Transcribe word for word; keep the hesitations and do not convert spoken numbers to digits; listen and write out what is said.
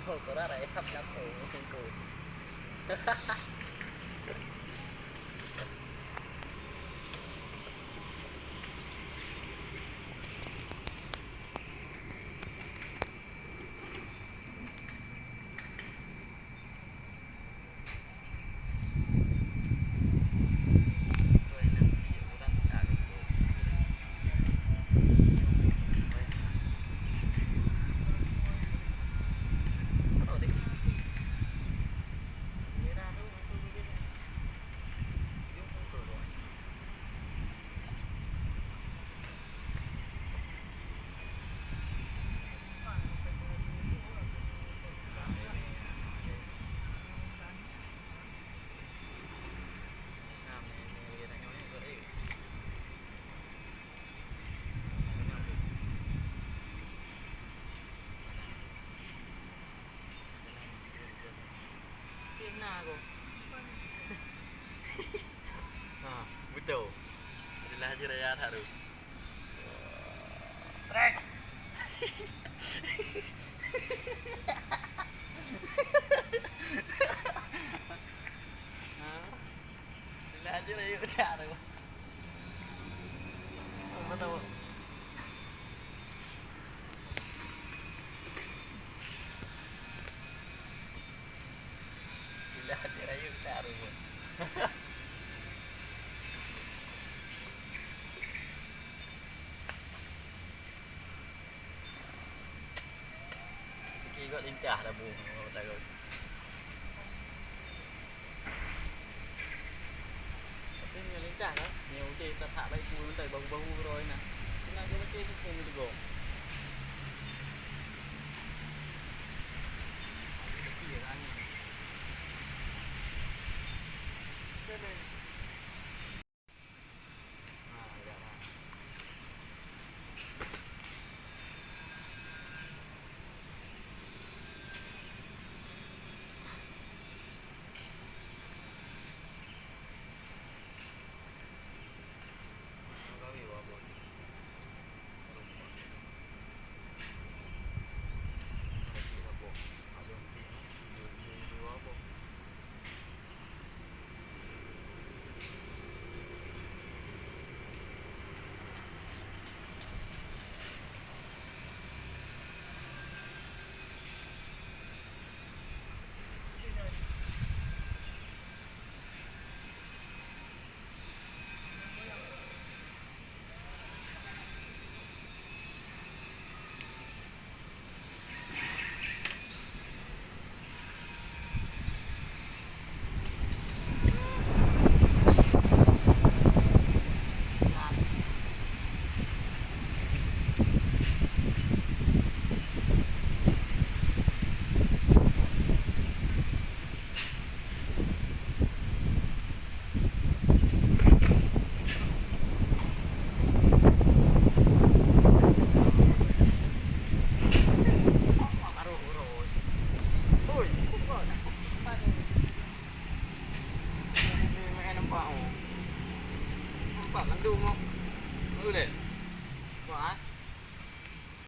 Kura rayap nyamuk. Fitnah aku. Ha, betul. Adalah haji raya tak tu. Strike. Ha. Adalah haji raya tak tu. Mana tahu. Bila hati raya tak ada pun. Fikir kot lincah dah bung, takut. Tapi nyoe lincah lah. Nyoe udeh tasak baik pun, entah bahu-bahu roh inah. Kena ke macam ni pun teugong. Tapi ya angin. Ha, ya, ha. Nampak mandum, oh. Boleh. Wah, eh.